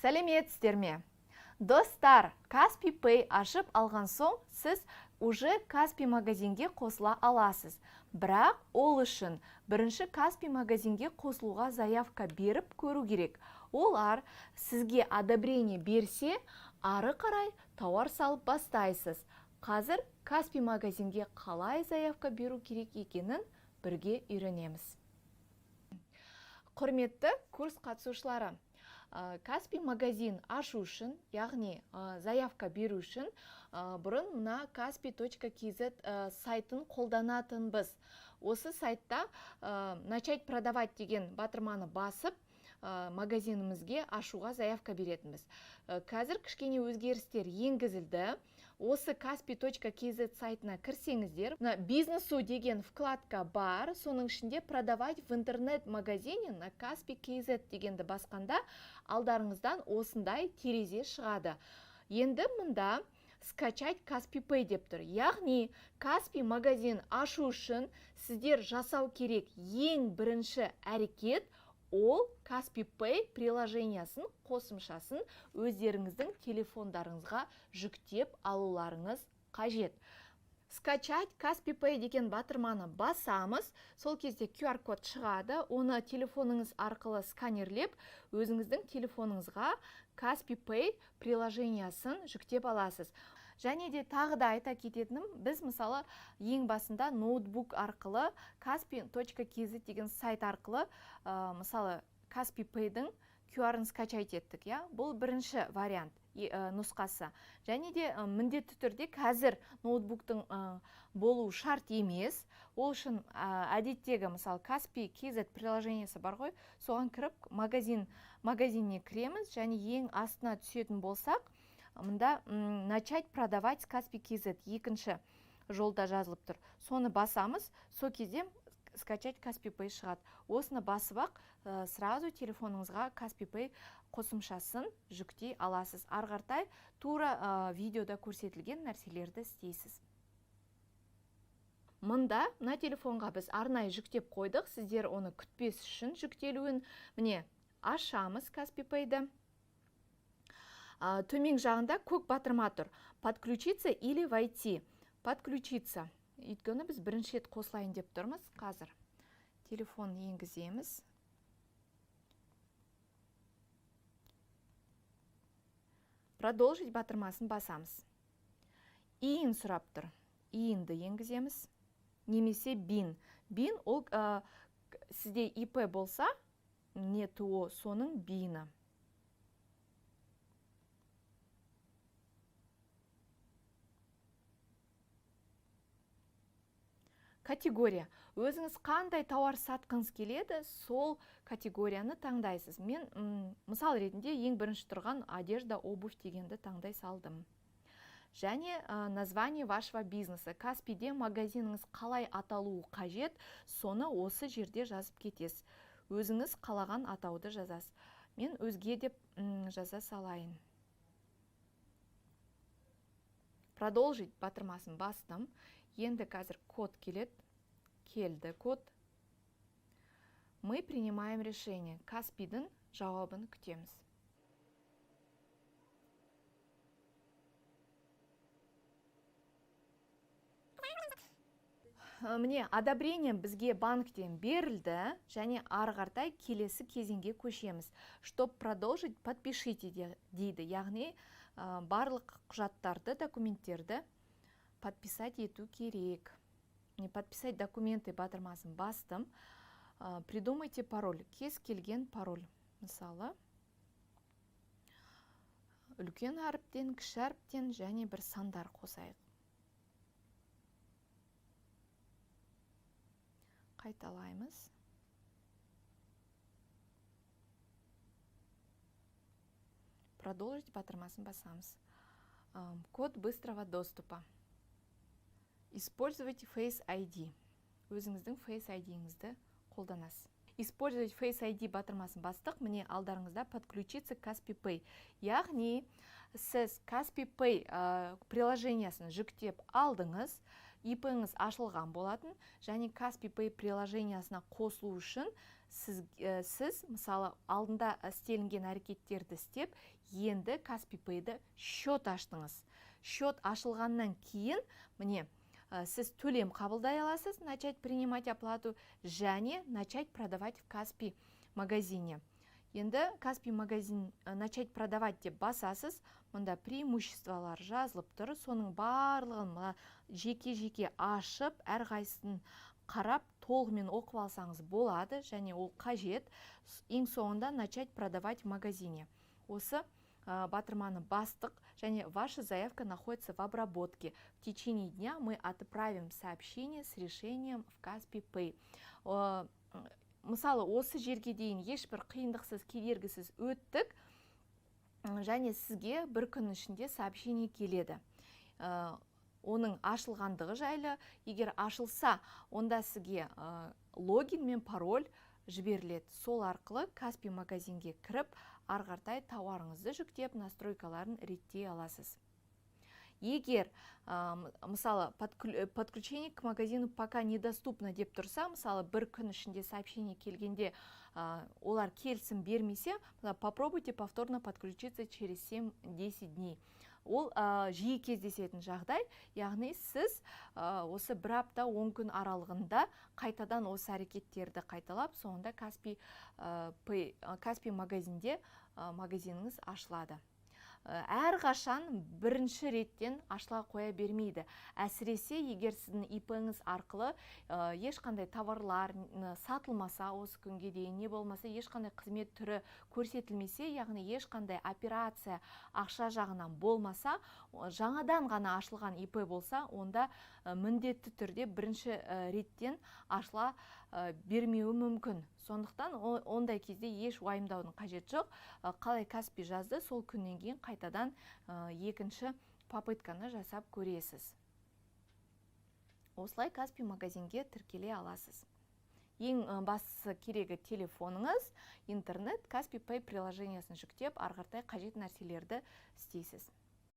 Сәлеметсіздер ме, достар! Kaspi Pay ашып алған соң, сіз уже Kaspi магазинге қосыла аласыз. Бірақ ол үшін бірінші Kaspi магазинге қосылуға заявка беріп көру керек. Олар сізге одобрение берсе, ары қарай тауар салып бастайсыз. Қазір Kaspi магазинге қалай заявка беру керек екенін бірге үйренеміз. Құрметті курс қатысушылары, Kaspi магазин ашу үшін, яғни заявка беру үшін, бұрын мына kaspi.kz сайтын қолданатынбыз. Осы сайтта «Начать продавать» деген батырманы басып, магазинімізге ашуға заявка беретінбіз. Қазір кішкене өзгерістер енгізілді. Осы kaspi.kz сайтына кірсеңіздер, мына «Бизнесу» деген вкладка бар, соның ішінде «Продавать в интернет магазине на Kaspi kz» дегенді басқанда, алдарыңыздан осындай терезе шығады. Енді мында «Скачать Kaspi Pay» деп тұр. Яғни Kaspi магазин ашу үшін сіздер жасау керек ең бірінші әрекет — ол Kaspi Pay приложениясын, қосымшасын өздеріңіздің телефондарыңызға жүктеп алуларыңыз қажет. «Скачать Kaspi Pay» деген батырманы басамыз. Сол кезде QR код шығады. Оны телефоныңыз арқылы сканерлеп, өзіңіздің телефоныңызға Kaspi Pay приложениясын жүктеп аласыз. Және де тағы да айта кететінім, біз, мысалы, ең басында ноутбук арқылы kaspi.kz деген сайт арқылы, мысалы, Kaspi Pay'дің QR-ын скачать еттік, иә? Бұл бірінші вариант, нұсқасы. Және де міндетті түрде қазір ноутбуктың болуы шарт емес. Ол үшін әдеттегі, мысалы, Kaspi kz приложениесі бар ғой, соған кіріп, магазиніне кіреміз және ең астына түсетін болсақ, мында «Начать продавать с Kaspi kz» екінші жолда жазылып тұр. Соны басамыз. Сол кезде «Скачать Kaspi Pay» шығады. Осыны басып ақ, сразу телефоныңызға Kaspi Pay қосымшасын жүктей аласыз. Ары қаратай тура видеода көрсетілген нәрселерді істейсіз. Мында мына телефонға біз арнайы жүктеп қойдық, сіздер оны күтпес үшін жүктелуін. Міне, ашамыз Kaspi Pay'ді. Төмен жағында көк батырма тұр: «Подключиться» или «Войти». «Подключиться», өйткені біз бірінші рет қосылайын деп тұрмыз. Қазір телефон енгіземіз. «Продолжить» батырмасын басамыз. ИИН сұрап тұр. ИИНді енгіземіз немесе БИН. БИН ол сізде ИП болса, не ТО, соның БИНі. Категория: өзіңіз қандай тауар сатқыңыз келеді, сол категорияны таңдайсыз. Мен мысал ретінде ең бірінші тұрған «Одежда, обувь» дегенді таңдай салдым. Және название вашего бизнеса: Каспиде магазиніңіз қалай аталуы қажет, соны осы жерде жазып кетесіз. Өзіңіз қалаған атауды жазасыз. Мен «Өзге» деп жаза салайын. «Продолжить» батырмасын бастым. Енді қазір код келеді. Келді код. Мы принимаем решение. Каспидің жауабын күтеміз. Міне, одобрение бізге банктен берілді және ары қаратай келесі кезеңге көшеміз. «Чтоб продолжить, подпишите» дейді, яғни барлық құжаттарды, документтерді подписать ету керек. Міне, «Подписать документы» батырмасын бастым. Придумайте пароль. Кез келген пароль, мысалы, үлкен әріптен, кіші әріптен және бір сандар қосайық. Қайталаймыз. «Продолжить» батырмасын басамыз. Код быстрого доступа. Использовать Face ID. Өзіңіздің Face ID-іңізді қолданасыз. «Использовать Face ID» батырмасын бастық. Міне, алдарыңызда «Подключиться к Kaspi Pay». Яғни сіз Kaspi Pay приложениясын жүктеп алдыңыз. ИП-іңіз ашылған болатын және Kaspi Pay приложениясына қосылу үшін сіз, мысалы, алдында істелінген әрекеттерді істеп, енді Kaspi Pay'ді счет аштыңыз. Счет ашылғаннан кейін, міне, сіз төлем қабылдай аласыз, начать принимать оплату және начать продавать в Kaspi магазине. Енді Kaspi магазин начать продавать деп басасыз. Мұнда преимуществолар жазылып тұр. Соның барлығын мына жеке-жеке ашып, әрқайсысын қарап, толығымен оқып алсаңыз болады және ол қажет. Ең соңында начать продавать в магазине. Осы батырманы бастық және ваша заявка находится в обработке. В течение дня мы отправим сообщение с решением в Kaspi Pay. Мысалы, осы жерге дейін ешбір қиындықсыз, кедергісіз өттік және сізге бір күн ішінде сообщение келеді. Оның ашылғандығы жайлы. Егер ашылса, онда сізге логин мен пароль жіберіледі. Сол арқылы Каспи магазинге кіріп, ары қаратай тауарыңызды жүктеп, настройкаларын реттей аласыз. Егер мысалы, подключение к магазину пока недоступно деп тұрса, мысалы, бір күн ішінде сообщение келгенде олар келісім бермесе, попробуйте повторно подключиться через 7-10 дней. Ол жиі кездесетін жағдай, яғни сіз осы бір апта, 10 күн аралығында қайтадан осы әрекеттерді қайталап, соңында Каспи Каспи магазинде магазиніңіз ашылады. Әрқашан бірінші реттен ашыла қоя бермейді, әсіресе егер сіздің ИП-іңіз арқылы ешқандай товарлар сатылмаса, осы күнге дейін не болмаса ешқандай қызмет түрі көрсетілмесе, яғни ешқандай операция ақша жағынан болмаса, жаңадан ғана ашылған ИП болса, онда міндетті түрде бірінші реттен ашыла бермеуі мүмкін. Сондықтан ондай кезде еш уайымдаудың қажеті жоқ. Қалай Каспи жазды, сол күннен кейін қайтадан екінші попытканы жасап көресіз. Осылай Каспи магазинге тіркеле аласыз. Ең бастысы, керегі телефоныңыз, интернет, Каспи Pay приложениясын жүктеп, ары қаратай қажет нәрселерді істейсіз.